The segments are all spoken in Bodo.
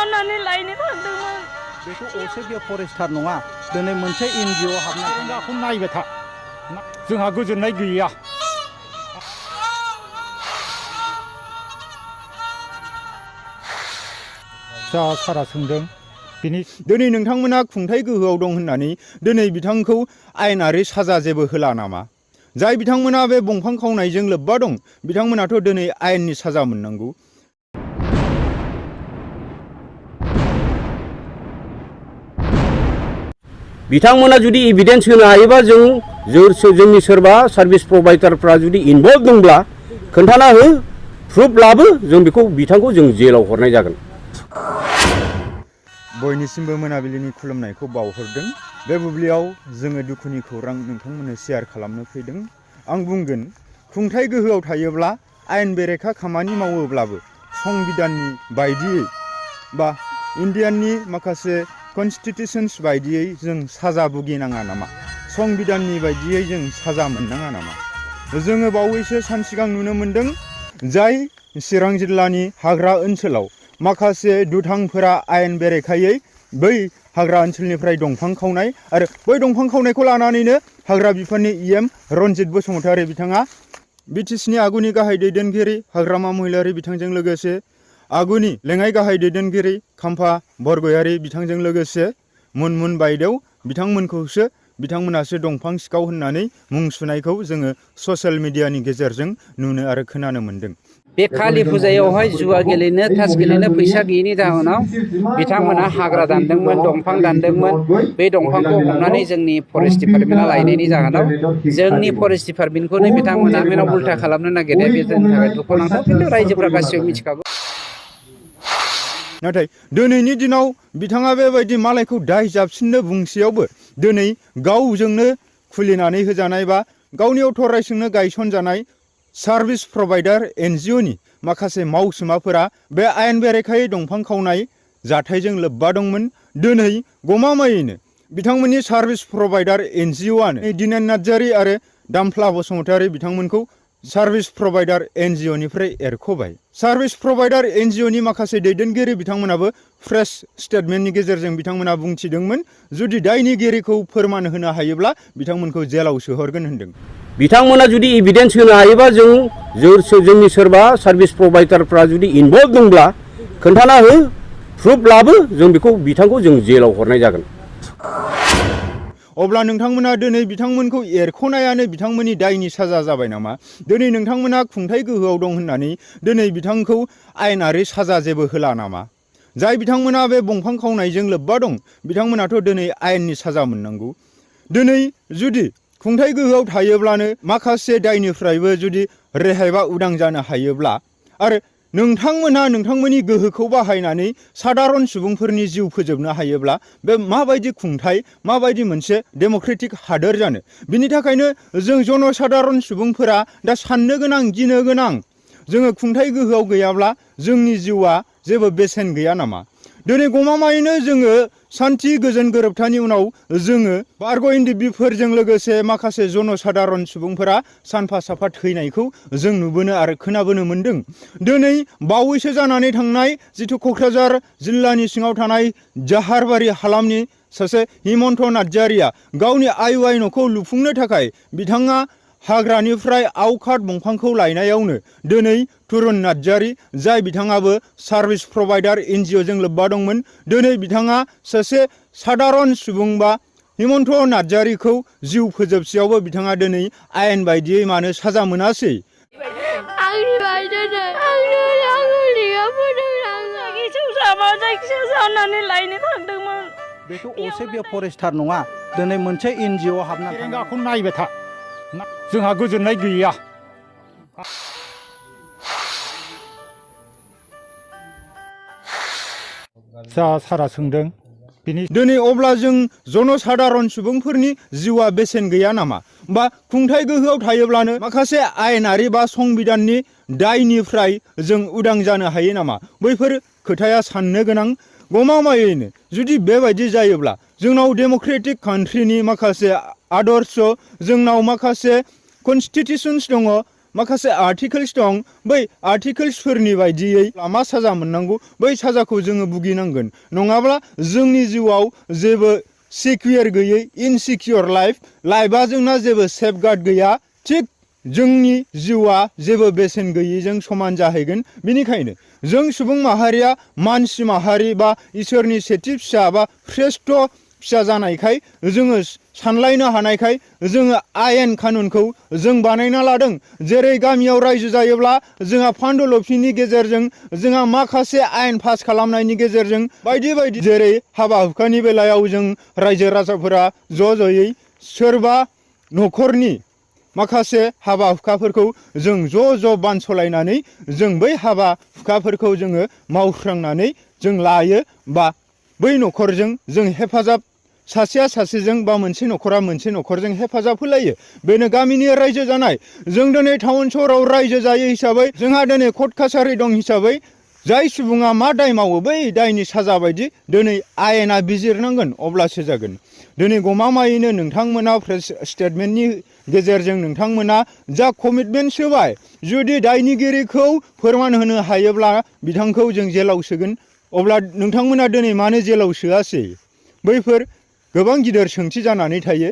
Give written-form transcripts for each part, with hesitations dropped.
जावनानै लायनो थांदोंमोन बेखौ असे बे फरेस्टार नङा दिनै मोनसे NGO हाबनानै नाखौ नायबाय था जोंहा गोजोननाय गैया जा सारा सोंदों दिनै नोंथांमोना खुंथाय गोहोआव दं होननानै दिनै बिथांखौ आयेनारि साजा जेबो होला नामा जाय बिथांमोना बे दंफां खावनायजों लोब्बा दं बिथांमोनाथ' दिनै आयेननि साजा मोननांगौ बिथांमोना जुदि एभिडेन्स होनो हायोबा जोंनि सोरबा सार्भिस प्रभाइडारफ्रा जुदि इनभल्व दंब्ला खोन्थाना हो प्रुफ लाबो जों बेखौ बिथांखौ जों जेलाव हरनाय जागोन बयनिसिमबो मोनाबिलिनि खुलुमनायखौ बावहरदों बे बुब्लियाव जोङो दुखुनि खौरां नोंथांमोननो शेयार खालामनो फैदों आं बुंगोन खुंथाय गोहोआव थायोब्ला आयेन बेरेखा खामानि मावोब्लाबो संबिधाननि बायदियै बा इन्डियाननि माखासे कनस्टिटिउशन्स बायदियै जों साजा भुगिनाङा नामा संबिधाननि बायदियै जों साजा मोननाङा नामा जोङो बावैसो सान सिगां नुनो मोन्दों जाय चिरां जिल्लानि हाग्रा ओनसोलाव माखासे दुथांफोरा आयेन बेरेखायै बै हाग्रा ओनसोलनिफ्राय दंफां खावनाय आरो बै दंफां खावनायखौ लानानैनो हाग्रा बिफाननि EM रनजित बसुमतारी बिथाङा BTCनि आगुनि गाहाय दैदेनगिरि हाग्रामा महिलारि बिथांजों लोगोसे आगुनि लेङाइ गाहाय दैदेनगिरि खाम्फा बरगयारि बिथांजों लोगोसे मुनमुन बायदेव बिथांमोनासो दंफां सिखाव होननानै मुं सुनायखौ जोङो ससियेल मिडियानि गेजेरजों नुनो आरो खोनानो मोन्दों बे कालि फुजायावहाय जुवा गेलेनो तास गेलेनो फैसा गैयैनि जाहोनाव बिथांमोना हाग्रा दानदोंमोन दंफां दानदोंमोन बे दंफांखौ हमनानै जोंनि फरेस्ट डिपार्टमेन्टआ लायनायनि जाहोनाव जोंनि फरेस्ट डिपार्टमेन्टखौनो बिथांमोना बेनाव उल्था खालामनो नागिरनाया बे जोंनि थाखाय दुखुनांथाव खिन्थु रायजोफ्रा गासिबो मिथिखागौ नाथाय दिनैनि दिनाव बिथाङा बेबायदि मालायखौ दाय जाबसिननो बुंसेयावबो दिनै गावजोंनो खुलिनानै होजानाय बा गावनि अथराइजोंनो गायसनजानाय सार्भिस प्रभाइडार NGOनि माखासे मावसुमाफोरा बे आयेन बेरेखायै दंफां खावनाय जाथायजों लोब्बा दंमोन दिनै गमामायैनो बिथांमोननि सार्भिस प्रभाइडार NGOआनो दिनेन नार्जारि आरो दामफ्ला बसुमतारी बिथांमोनखौ सार्भिस प्रभाइडार NGOनिफ्राय एरख'बाय सार्भिस प्रभाइडार NGOनि माखासे दैदेनगिरि बिथांमोनाबो प्रेस स्टेटमेन्टनि गेजेरजों बिथांमोना बुंथिदोंमोन जुदि दायनिगिरिखौ फोरमान होनो हायोब्ला बिथांमोनखौ जेलाव सोहरगोन होनदों बिथांमोना जुदि एभिडेन्स होनो हायोबा जोंनि सोरबा सार्भिस प्रभाइडारफ्रा जुदि इनभल्व दंब्ला खोन्थाना हो प्रुफ लाबो जों बेखौ बिथांखौ जों जेलाव हरनाय जागोन अब्ला नोंथांमोना दिनै बिथांमोनखौ एरख'नायानो बिथांमोननि दायनि साजा जाबाय नामा दिनै नोंथांमोना खुंथाय गोहोआव दं होननानै दिनै बिथांखौ आयेनारि साजा जेबो होला नामा जाय बिथांमोना बे दंफां खावनायजों लोब्बा दं बिथांमोनाथ' दिनै आयेननि साजा मोननांगौ दिनै जुदि खुंथाय गोहोआव थायोब्लानो माखासे दायनिफ्रायबो जुदि रेहाय बा उदां जानो हायोब्ला आरो नोंथांमोनहा नोंथांमोननि गोहोखौ बाहायनानै सादारन सुबुंफोरनि जिउ फोजोबनो हायोब्ला बे माबायदि खुंथाय माबायदि मोनसे डेम'क्रेटिक हादोर जानो बिनि थाखायनो जों जनसाधारन सुबुंफोरा दा साननो गोनां गिनो गोनां जोङो खुंथाय गोहोआव गैयाब्ला जोंनि जिउआ जेबो बेसेन गैया नामा दिनै गमामायैनो जोङो सान्थि गोजोन गोरोबथानि उनाव जोङो बारग' इन्दिबिफोरजों लोगोसे माखासे जनसाधारन सुबुंफोरा सानफा साफा थैनायखौ जों नुबोनो आरो खोनाबोनो मोन्दों दिनै बावैसो जानानै थांनाय जिथु क'क्राझार जिल्लानि सिङाव थानाय जाहारबारि हालामनि सासे हिमन्त नार्जारिया गावनि आय न'खौ लुफुंनो थाखाय बिथाङा हाग्रानिफ्राय आवखात दंफांखौ लायनायावनो दिनै तुरुन नार्जारि जाय बिथाङाबो सार्भिस प्रभाइडार NGOजों लोब्बा दंमोन दिनै बिथाङा सासे सादारन सुबुं बा हिमन्त नार्जारिखौ जिउ फोजोबसेयावबो बिथाङा दिनै आयेन बायदियै मानो साजा मोनासै जावनानै लायनो थांदोंमोन बेखौ असे बे फरेस्टार नङा दिनै मोनसे NGO हाबनानै नाखौ नायबाय था जोंहा गोजोननाय गैया जा सारा सोंदों दिनै अब्ला जों जनसाधारन सुबुंफोरनि जिउआ बेसेन गैया नामा बा खुंथाय गोहोआव थायोब्लानो माखासे आयेनारि बा संबिधाननि दायनिफ्राय जों उदां जानो हायो नामा बैफोर खोथाया साननो गोनां गमामायैनो जुदि बेबायदि जायोब्ला जोंनाव डेम'क्रेटिक कान्ट्रिनि माखासे आदर्श जोंनाव माखासे कनस्टिटिउशन्स दङ माखासे आर्टिकल्स दं बै आर्टिकल्सफोरनि बायदियै मा साजा मोननांगौ बै साजाखौ जोङो भुगिनांगोन नङाब्ला जोंनि जिउआव जेबो सिकिउर गैयै इनसिकिउर लाइफआ जोंना जेबो सेफगार्ड गैया थिग जोंनि जिउआ जेबो बेसेन गैयैजों समान जाहैगोन बेनिखायनो जों सुबुं माहारिया मानसि माहारि बा इसोरनि सेथि फिसा बा श्रेष्ठ फिसा जानायखाय जोङो सानलायनो हानायखाय जोङो आयेन कानुनखौ जों बानायना लादों जेरै गामियाव रायजो जायोब्ला जोंहा पान्डुलपिनि गेजेरजों जोंहा माखासे आयेन पास खालामनायनि गेजेरजों बायदि बायदि जेरै हाबा हुखानि बेलायाव जों रायजो राजाफोरा ज'यै सोरबा न'खरनि माखासे हाबा हुखाफोरखौ जों ज' बानसलायनानै जों बै हाबा हुखाफोरखौ जोङो मावस्रांनानै जों लायो बा बै न'खरजों जों हेफाजाब सासेया सासेजों बा मोनसे न'खरा मोनसे न'खरजों हेफाजाब होलायो बेनो गामिनि रायजो जानाय जों दिनै टाउन सहराव रायजो जायो हिसाबै जोंहा दिनै कर्ट कासारि दं हिसाबै जाय सुबुङा मा दाय मावो बै दायनि साजा बायदि दिनै आयेना बिजिरनांगोन अब्लासो जागोन दिनै गमामायैनो नोंथांमोना प्रेस स्टेटमेन्टनि गेजेरजों नोंथांमोना जा कमिटमेन्ट होबाय जुदि दायनिगिरिखौ फोरमान होनो हायोब्ला बिथांखौ जों जेलाव सोगोन अब्ला नोंथांमोना दिनै मानो जेलाव सोआसै बैफोर गोबां गिदिर सोंथि जानानै थायो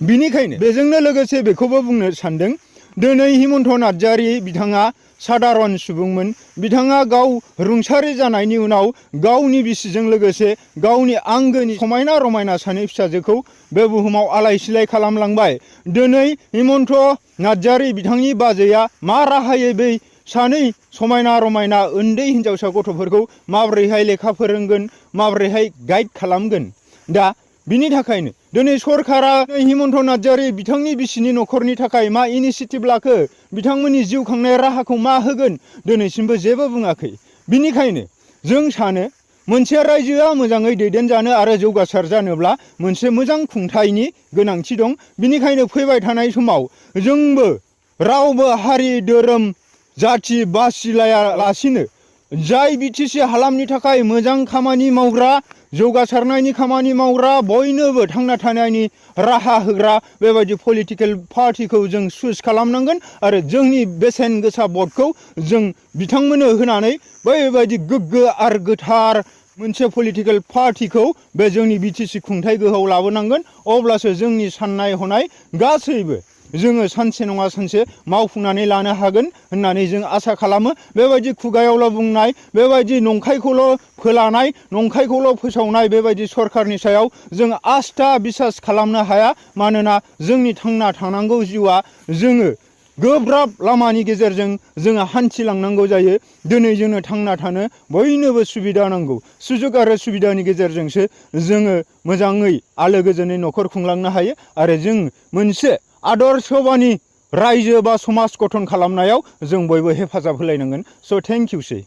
बिनिखायनो बेजोंनो लोगोसे बेखौबो बुंनो सानदों दिनै हिमन्त नार्जारि बिथाङा सादारन सुबुंमोन बिथाङा गाव रुंसारि जानायनि उनाव गावनि बिसिजों लोगोसे गावनि आंगोनि समायना रमायना सानै फिसाजोखौ बे बुहुमाव आलाय सिलाय खालामलांबाय दिनै हिमन्त नार्जारि बिथांनि बाजैया मा राहायै बै सानै समायना रमायना उन्दै हिनजावसा गथ'फोरखौ माबोरैहाय लेखा फोरोंगोन माबोरैहाय गाइड खालामगोन दा बिनि थाखायनो दिनै सरकारा हिमन्त नार्जारि बिथांनि बिसिनि न'खरनि थाखाय मा इनिसियेटिभ लाखो बिथांमोननि जिउ खांनाय राहाखौ मा होगोन दिनैसिमबो जेबो बुङाखै बिनिखायनो जों सानो मोनसे रायजोआ मोजाङै दैदेनजानो आरो जौगासार जानोब्ला मोनसे मोजां खुंथायनि गोनांथि दं बिनिखायनो फैबाय थानाय समाव जोंबो रावबो हारि धोरोम जाथि बासिलायालासिनो जाय बिटिसि हालामनि थाखाय मोजां खामानि मावग्रा जौगासारनायनि खामानि मावग्रा बयनोबो थांना थानायनि राहा होग्रा बेबायदि पलिटिकेल पार्टिखौ जों चुज खालामनांगोन आरो जोंनि बेसेन गोसा भटखौ जों बिथांमोननो होनानै बैबायदि गोग्गो आरो गोथार मोनसे पलिटिकेल पार्टिखौ बे जोंनि बिटिसि खुंथाय गोहोआव लाबोनांगोन अब्लासो जोंनि साननाय हनाय गासैबो जोङो सानसे नङा सानसे मावफुंनानै लानो हागोन होननानै जों आसा खालामो बेबायदि खुगायावल' बुंनाय बेबायदि नंखायखौल' फोलानाय नंखायखौल' फोसावनाय बेबायदि सरखारनि सायाव जों आस्था बिसास खालामनो हाया मानोना जोंनि थांना थानांगौ जिउआ जोङो गोब्राब लामानि गेजेरजों जोङो हान्थिलांनांगौ जायो दिनै जोंनो थांना थानो बयनोबो सुबिदा नांगौ सुजुग आरो सुबिदानि गेजेरजोंसो जोङो मोजाङै आलो गोजोनै न'खर खुंलांनो हायो आरो जों मोनसे आदर्शबानि रायजो बा समाज गठन खालामनायाव जों बयबो हेफाजाब होलायनांगोन स' थेंक इउ सै